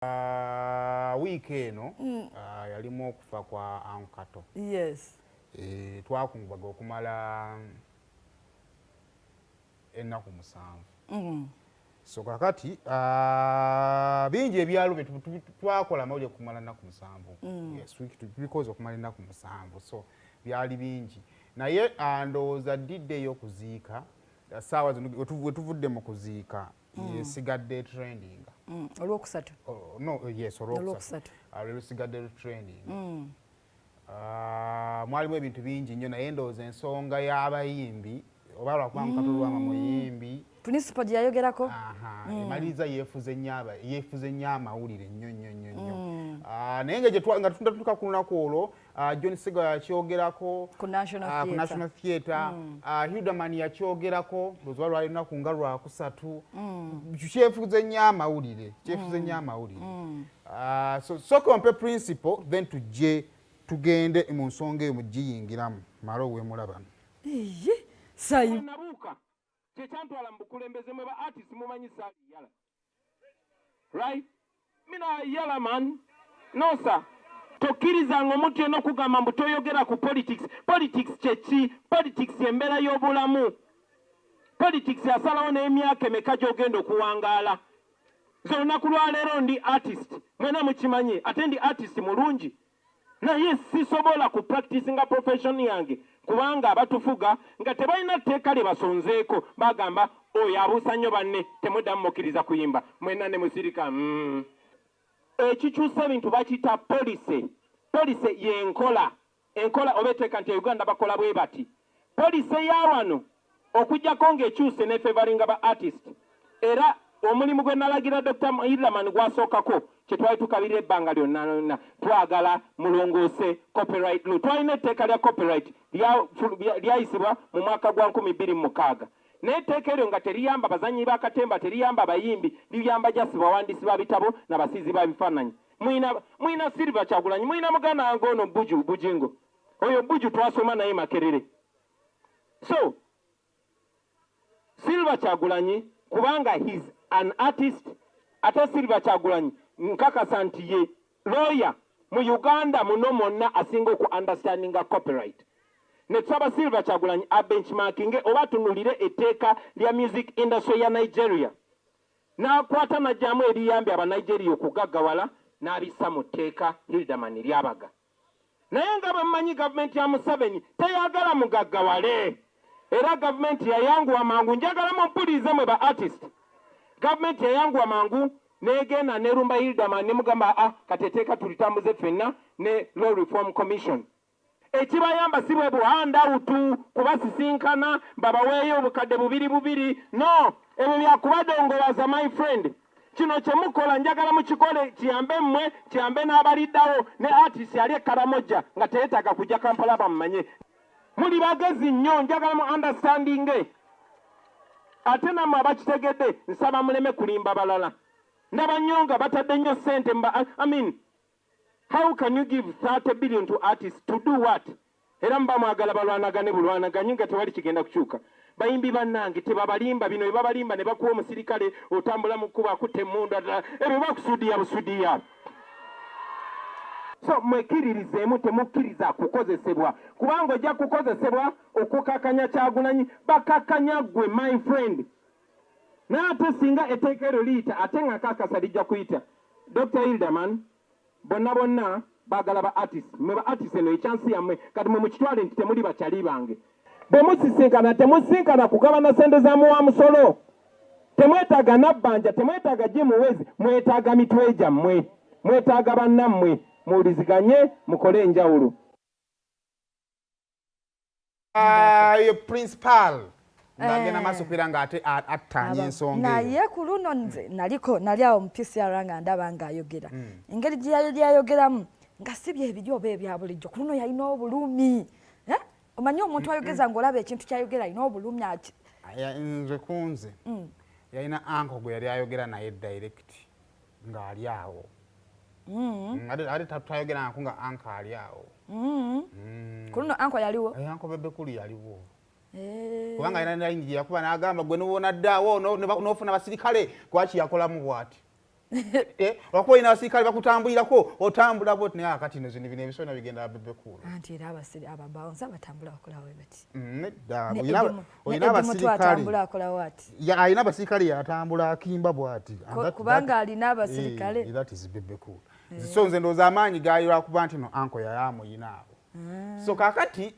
Wiiki eno yalimu okufa kwa Uncle Kato. Yes. E, twakungubaga okumala ennaku 7. So kakati bingi ebyalo bye twakola amawulire kumala ennaku 7. Yes, tubikoze okumala ennaku 7, so byali bingi, naye ndowooza didde ey'okuziika, saawa zino we tuvudde mu kuziika, esigadde trending. Olwokusatu. Oh, no, yes, olwokusatu. Olwokusatu. Lwe lusigadde trending. Mwalimu ebintu bingi nnyo, naye ndowooza ensonga y'abayimbi, oba lwakuba Kato Lubwama muyimbi. Principal gye yayogerako. Aha, emaliriza yeefuze nnyo amawulire nnyo nnyo nnyo nnyo. Naye nga nga tunda tutuuka ku lunaku olwo, John Segawa yakyogerako ku National ku Theatre. National Theatre. Hilderman yakyogerako, ndowooza lwali lunaku nga lwakusatu. Kyefuze nnyo amawulire, kyefuze nnyo amawulire. So sooka ompe principal, then tujje tugende mu nsonga eyo mugiyingiramu male owemulabano. Iye, sayi. Nabuuka kyekyantwala mu bukulembeze. Mwe ba artist mumanyi saali yala, right? Mina yala man, no sir. Tokkirizanga omuntu yenna okugamba mbu toyogera ku politics. Politics kyeki? Politics embeera y'obulamu. Politics asalawo n'emyaka emeka gy'ogenda okuwangaala. Nze olunaku lwaleero ndi artist, mwena mukimanyi, ate ndi artist mulungi, naye sisobola ku practicinga profession yange kubanga abatufuga nga tebalina tteeka lye basonzeeko. Bagamba oyo abuusa nnyo banne, temuddamu mukkiriza kuyimba, mwenna ne musirika. Ekikyusa ebintu bakiyita policy. Policy yenkola, enkola oba etteeka nti Uganda bakola bwe bati. Policy ya wano okuggyako ng'ekyuse ne favoringa ba artist, era omulimu gwe nalagira Dr Hilderman gwasookako kye twali tukabirira ebbanga lyonna lyonna, twagala mulongoose copyright law. Twalina etteeka lya copyright lyayisibwa mu mwaka gwa 2006, naye etteeka eryo nga teriyamba bazanyi ba katemba, teriyamba bayimbi, liyamba just bawandiisi ba bitabo n'abasiizi ba bifaananyi. Mwina Silver Kyagulanyi, mwina muganda wange ono Buju Bujingo. Oyo Buju twasoma naye Makerere. So Silver Kyagulanyi, kubanga he's an artist, ate Silver Kyagulanyi nkakasa nti ye lawyer mu Uganda muno mwonna asinga oku understandinga copyright, ne tusaba Silver Kyagulanyi abenchmarkinge oba atunulire etteeka lya music industry ya Nigeria, n'akwata n'aggyamu eriyambye Abanigeria okugaggawala n'abissa mu tteeka Hilderman lyabaga. Naye nga bwe mmanyi, gavumenti ya Museveni teyagala mugaggawale, era gavumenti yayanguwa mangu. Njagala mumpulize mwe ba artist. Gavumenti yayanguwa mangu negenda nerumba Hilderman, nemugamba, "A kati etteeka tulitambuze ffenna ne Law Reform Commission." Ekibayamba si bwe buhandout kubasisinkana babaweeyo obukadde bubiri bubiri, no, ebyo byakubadongowaza. My friend, kino kyemukola njagala mukikole kiyambe mmwe, kiyambe n'abaliddawo, ne artist ali e Karamoja nga teyeetaaga kujja Kampala bamumanye. Muli bagezi nnyo, njagala mu understanding. Ate nammwe abakitegedde, nsaba muleme kulimba balala. Ndaba nnyo nga batadde nnyo ssente mba, I mean, how can you give 30 billion to artists to do what? Era muba mwagala balwanagane bulwanaganye nga tewali kigenda kukyuka. Bayimbi bannange, tebabalimba. Bino byebabalimba ne bakuwa omusirikale otambula mu kkubo akutte emmundu, ebyo bakusudiya busudiya. So mwekiririzeemu, temukkiriza kukozesebwa, kubanga ojja kukozesebwa okukakanya Kyagulanyi, bakakanya ggwe, my friend. Naye ate singa etteeka eryo liyita, ate nga kakasa lijja kuyita, Dr Hilderman, bonna bonna baagala ba artist. Mwe ba artist, eno ekyansi yammwe. Kati mwe mukitwale nti temuli bakyali bange. Bwe musisinkana, temusisinkana kugabana sente za muwa musolo. Temwetaaga nabbanja, temwetaaga gimuwezi, mwetaaga mitwe gyammwe, mwetaaga bannammwe, muwuliziganye, mukole enjawulo. Ye principal ng'agenda maaso okubeera ng'ate attaanya ensonga eyo. Naye ku luno nze naliko, nali awo mu PCR nga ndaba ng'ayogera. Engeri gye yali ayogeramu nga si byebiri oba ebya bulijjo. Ku luno yalina obulumi. Eh? Omanyi omuntu ayogeza ng'olaba ekintu kyayogera alina obulumi Nze kunze yalina uncle gwe yali ayogera naye direct ng'ali awo. Ate tayogerangako nga uncle ali awo. Ku luno uncle yaliwo. Uncle Bebe Cool yaliwo. Kubanga alina layini gye yakuba n'agamba, "Gwe nobona ddaawo n'ofuna abasirikale." Kwaki yakolamu bw'ati? Eh, lwakuba olina abasirikale bakutambulirako, otambula bwoti, naye akati no zino bino ebisona bigenda Bebe Cool. Anti era ababouncer batambula bakolawo bati. Nedda. Ne olina Eddie Mutwe abasirikale. Atambula akolawo ati. Alina abasirikale, yatambula akimba bwati. And Kubanga alina abasirikale. Eh, that is Bebe Cool. So nze ndowooza amaanyi gaali lwakuba nti no uncle yali amuyina awo. So kakati